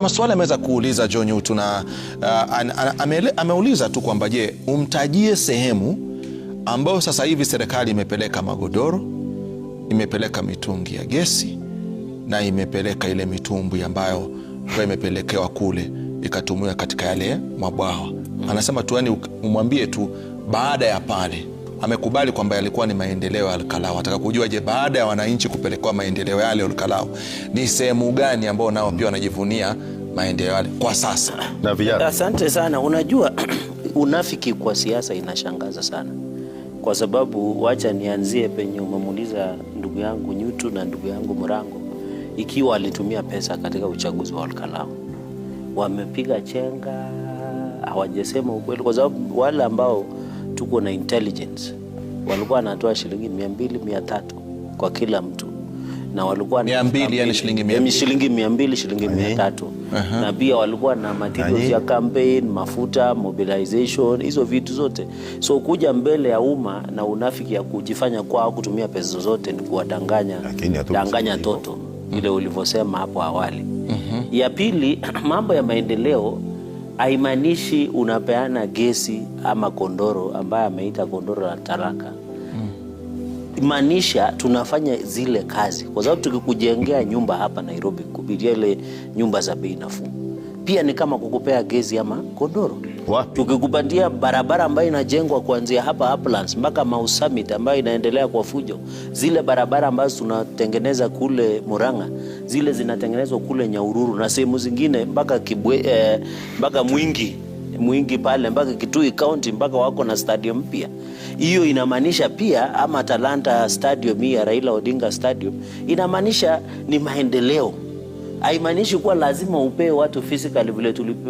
Maswali ameweza kuuliza Joe Nyutu na ameuliza tu kwamba je, umtajie sehemu ambayo sasa hivi serikali imepeleka magodoro, imepeleka mitungi ya gesi na imepeleka ile mitumbwi ambayo kwa imepelekewa kule ikatumiwa katika yale mabwawa. Anasema tu yani umwambie tu baada ya pale amekubali kwamba yalikuwa ni maendeleo ya Olkalau. Ataka kujua je, baada ya wananchi kupelekewa maendeleo yale Olkalau ni sehemu gani ambao nao pia wanajivunia maendeleo yale kwa sasa? Na vijana. Asante sana. Unajua, unafiki kwa siasa inashangaza sana, kwa sababu wacha nianzie penye umemuuliza ndugu yangu Nyutu na ndugu yangu Murango ikiwa alitumia pesa katika uchaguzi wa Olkalau. Wamepiga chenga, hawajasema ukweli, kwa sababu wale ambao tuko na intelligence walikuwa wanatoa shilingi 200, 300 kwa kila mtu na walikuwa na 200, yani shilingi 200. Shilingi 200, shilingi 300, na pia walikuwa na materials ya campaign, mafuta, mobilization, hizo vitu zote. So kuja mbele ya umma na unafiki ya kujifanya kwao kutumia pesa zozote ni kuwadanganya, Lakini hatukusema danganya hivyo. toto ile ulivyosema hapo awali. Ya pili, mambo ya maendeleo haimaanishi unapeana gesi ama kondoro ambaye ameita kondoro la talaka, maanisha tunafanya zile kazi, kwa sababu tukikujengea nyumba hapa Nairobi kupitia ile nyumba za bei nafuu, pia ni kama kukupea gesi ama kondoro. Wapi? Tukikupatia barabara ambayo inajengwa kuanzia hapa Uplands mpaka Mau Summit ambayo inaendelea kwa fujo, zile barabara ambazo tunatengeneza kule Murang'a, zile zinatengenezwa kule Nyahururu na sehemu zingine mpaka Kibwe, mpaka Mwingi pale mpaka Kitui County mpaka wako na stadium mpya. Hiyo inamaanisha pia ama Talanta Stadium hii ya Raila Odinga Stadium inamaanisha ni maendeleo. Haimaanishi kuwa lazima upee watu physically vile tulipe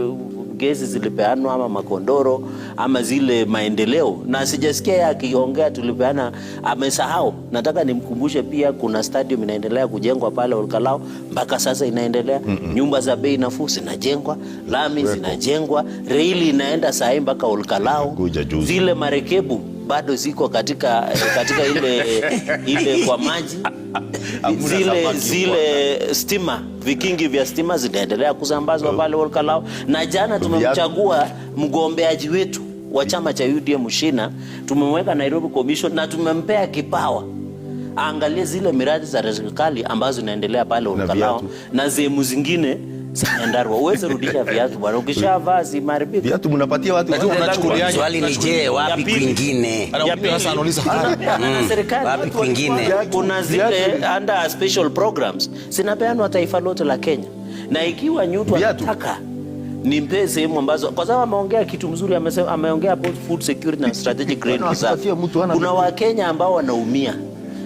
gesi zilipeanwa ama makondoro ama zile maendeleo, na sijasikia yeye akiongea tulipeana, amesahau. Nataka nimkumbushe pia kuna stadium inaendelea kujengwa pale Olkalau mpaka sasa inaendelea. Nyumba za bei nafuu zinajengwa, lami zinajengwa, reli inaenda saa hii mpaka Olkalau. Imekuja juzi. Zile marekebu bado ziko katika ile kwa maji Hakuna zile samaki. Zile stima, vikingi vya stima zinaendelea kusambazwa pale Olkalau, na jana tumemchagua mgombeaji wetu wa chama cha UDM Muchina, tumemweka Nairobi Commission na tumempea kipawa aangalie zile miradi za serikali ambazo zinaendelea pale Olkalau Viatu. Na sehemu zingine za Nyandarua. Uweze rudisha viatu bwana, ukishavaa zimeharibika. Viatu mnapatia watu. Lakini unachukuliaje? Swali ni je, wapi Ya pili. kwingine? Anauliza Ya pili, sasa, anauliza tunapeana na serikali. Wapi kwingine? Kuna zile under special programs zinapeanwa taifa lote la Kenya, na ikiwa Nyutu Viatu. anataka nimpe sehemu ambazo, kwa sababu ameongea kitu mzuri, amesema, ameongea about food security na strategic grain Bwana, reserve. asipatie mtu hana Kuna vitu. Wakenya ambao wanaumia,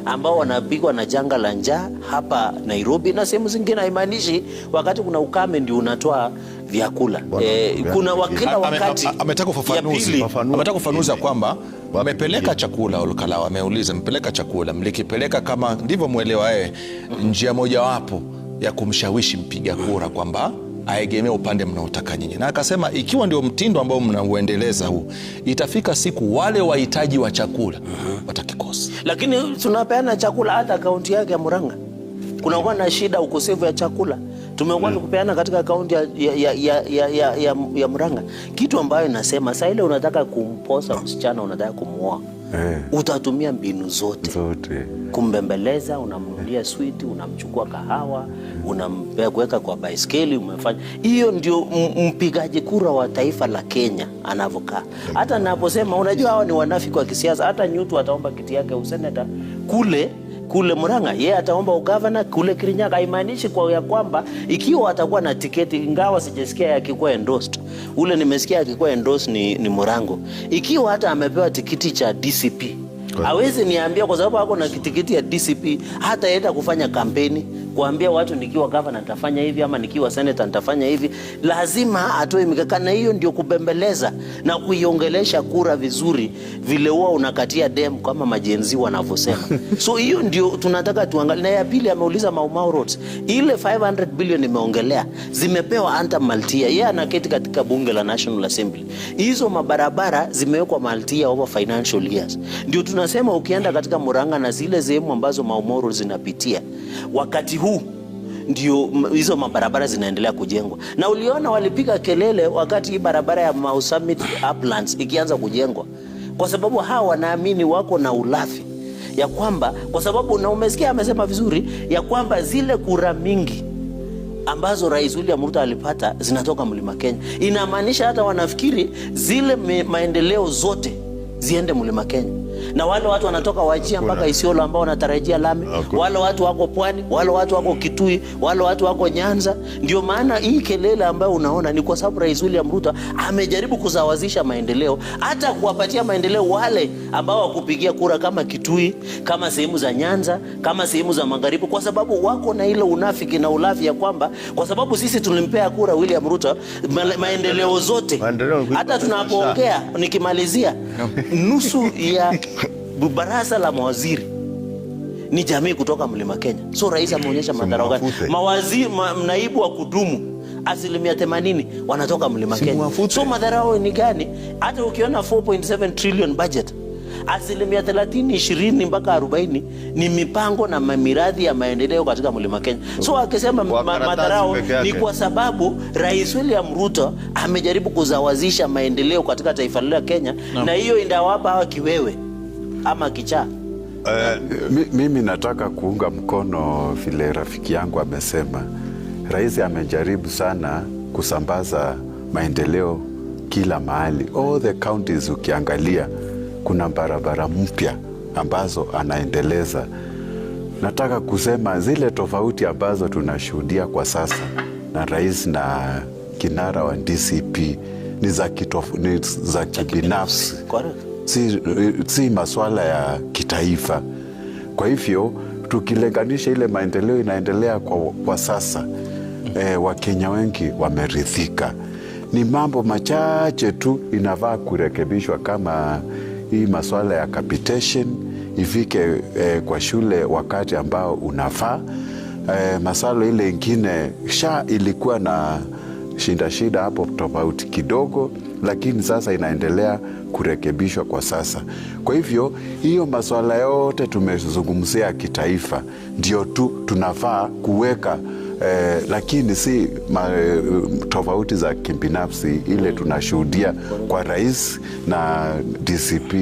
ambao wanapigwa na janga la njaa hapa Nairobi na sehemu zingine. Haimaanishi wakati kuna ukame ndio unatoa vyakula. Bwana, viatu Kuna vingine. kila wakati Ametaka Ya ufafanuzi, pili, Fafanua. ametaka ufafanuzi ya kwamba Wapi mmepeleka kwingine? chakula Olkalau. Ameuliza, mpeleka chakula, mlikipeleka kama ndivyo mwelewa yeye, njia mojawapo ya kumshawishi mpiga kura kwamba aegemee upande mnaotaka nyinyi, na akasema ikiwa ndio mtindo ambao mnauendeleza huu, itafika siku wale wahitaji wa chakula watakikosa. Lakini tunapeana chakula hata kaunti yake ya Murang'a kunakuwa na shida ukosefu ya chakula. Tumekuwa tukipeana katika kaunti ya Murang'a, kitu ambayo inasema saa ile unataka kumposa msichana, unataka kumuoa, utatumia mbinu zote Zote. Kumbembeleza, unamnunulia switi, unamchukua kahawa, unampea kuweka kwa baiskeli, umefanya hiyo. Ndio mpigaji kura wa taifa la Kenya anavyokaa. Hata naposema, unajua hawa ni wanafiki wa kisiasa. Hata Nyutu ataomba kiti yake useneta kule Murang'a, yeye ataomba ugavana kule Kirinyaga. Haimaanishi kwa ya kwamba ikiwa atakuwa na tiketi, ingawa sijasikia akikuwa endorsed. Ule nimesikia akikuwa endorsed ni Murango. Ikiwa hata amepewa tikiti cha DCP, hawezi niambia kwa sababu ako na tikiti ya DCP hataenda kufanya kampeni kuambia watu nikiwa gavana nitafanya hivi ama nikiwa senator nitafanya hivi. Lazima atoe mikakati, na hiyo ndio kubembeleza na kuiongelesha kura vizuri, vile huwa unakatia dem kama ma-Gen Z wanavyosema. So hiyo ndio tunataka tuangalie. Na ya pili ameuliza Mau Mau Roads, ile 500 billion imeongelea zimepewa under multi-year. Yeye anaketi katika bunge la National Assembly. Hizo mabarabara zimewekwa multi-year over financial years. Ndio tunasema ukienda katika Murang'a na zile sehemu ambazo Mau Mau Roads zinapitia wakati huu ndio hizo mabarabara zinaendelea kujengwa. Na uliona walipiga kelele wakati hii barabara ya Mau Summit Uplands ikianza kujengwa, kwa sababu hawa wanaamini wako na ulafi ya kwamba, kwa sababu na umesikia amesema vizuri ya kwamba zile kura mingi ambazo Rais William Ruto alipata zinatoka Mlima Kenya. Inamaanisha hata wanafikiri zile maendeleo zote ziende Mlima Kenya, na wale watu wanatoka Wajir mpaka Isiolo ambao wanatarajia lami, wale watu wako Pwani, wale watu wako Kitui, wale watu wako Nyanza. Ndio maana hii kelele ambayo unaona ni kwa sababu Rais William Ruto amejaribu kusawazisha maendeleo, hata kuwapatia maendeleo wale ambao wakupigia kura kama Kitui, kama sehemu za Nyanza, kama sehemu za Magharibi, kwa sababu wako na ile unafiki na ulafi ya kwamba kwa sababu sisi tulimpea kura William Ruto maendeleo zote, Maendeleo ni kuipa hata tunapoongea, nikimalizia, nusu ya baraza la mawaziri ni jamii kutoka Mlima Kenya. So rais ameonyesha madharau gani? Simuwafute. Mawaziri naibu wa kudumu 80% wanatoka Mlima Kenya. Simuwafute. So madharau ni gani? Hata ukiona 4.7 trillion budget, 30%, 20 mpaka 40 ni mipango na miradi ya maendeleo katika Mlima Kenya. So akisema Kwa karatasi madharau peke yake. ni kwa sababu Rais William Ruto amejaribu kusawazisha maendeleo katika taifa la Kenya, na hiyo indawapa hawa kiwewe ama kichaa. Mimi nataka kuunga mkono vile rafiki yangu amesema. Rais amejaribu sana kusambaza maendeleo kila mahali. All the counties ukiangalia kuna barabara mpya ambazo anaendeleza. Nataka kusema zile tofauti ambazo tunashuhudia kwa sasa na rais na kinara wa DCP ni za kibinafsi. Correct. Si maswala ya kitaifa. Kwa hivyo tukilinganisha ile maendeleo inaendelea kwa sasa, Wakenya wengi wameridhika. Ni mambo machache tu inafaa kurekebishwa, kama hii maswala ya capitation ifike kwa shule wakati ambao unafaa. Maswala ile ingine SHA ilikuwa na shinda shida hapo tofauti kidogo, lakini sasa inaendelea kurekebishwa kwa sasa. Kwa hivyo hiyo maswala yote tumezungumzia kitaifa ndio tu tunafaa kuweka lakini si tofauti za kibinafsi ile tunashuhudia kwa rais na DCP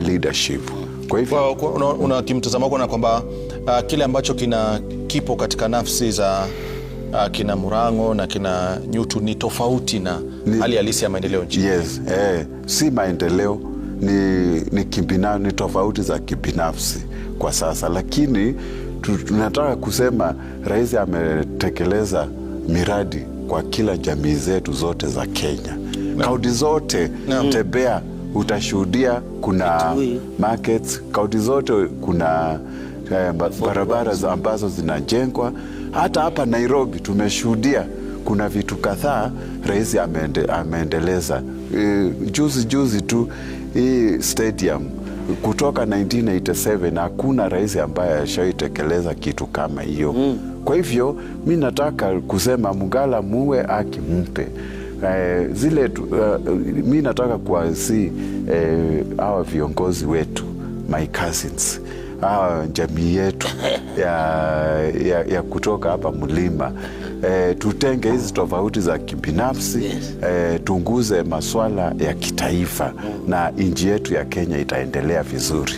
leadership. Kwa hivyo Una kimtazamo wako na kwamba kile ambacho kina kipo katika nafsi za kina Murango na kina Nyutu ni tofauti na hali halisi ya maendeleo nchini. Yes, si maendeleo ni tofauti za kibinafsi kwa sasa, lakini tunataka kusema rais ametekeleza miradi kwa kila jamii zetu zote za Kenya. Kaunti zote tembea, utashuhudia kuna Kitui. markets, kaunti zote kuna barabara ambazo zinajengwa. Hata hapa Nairobi tumeshuhudia kuna vitu kadhaa rais ameendeleza. Juzi juzi tu hii stadium kutoka 1987 hakuna rais ambaye ashaitekeleza kitu kama hiyo. Kwa hivyo mi nataka kusema mgala muwe akimpe zile tu, mi nataka kuwasi hawa viongozi wetu, my cousins, hawa jamii yetu ya kutoka hapa mlima, tutenge hizi tofauti za kibinafsi, tunguze maswala ya kitaifa na nchi yetu ya Kenya itaendelea vizuri.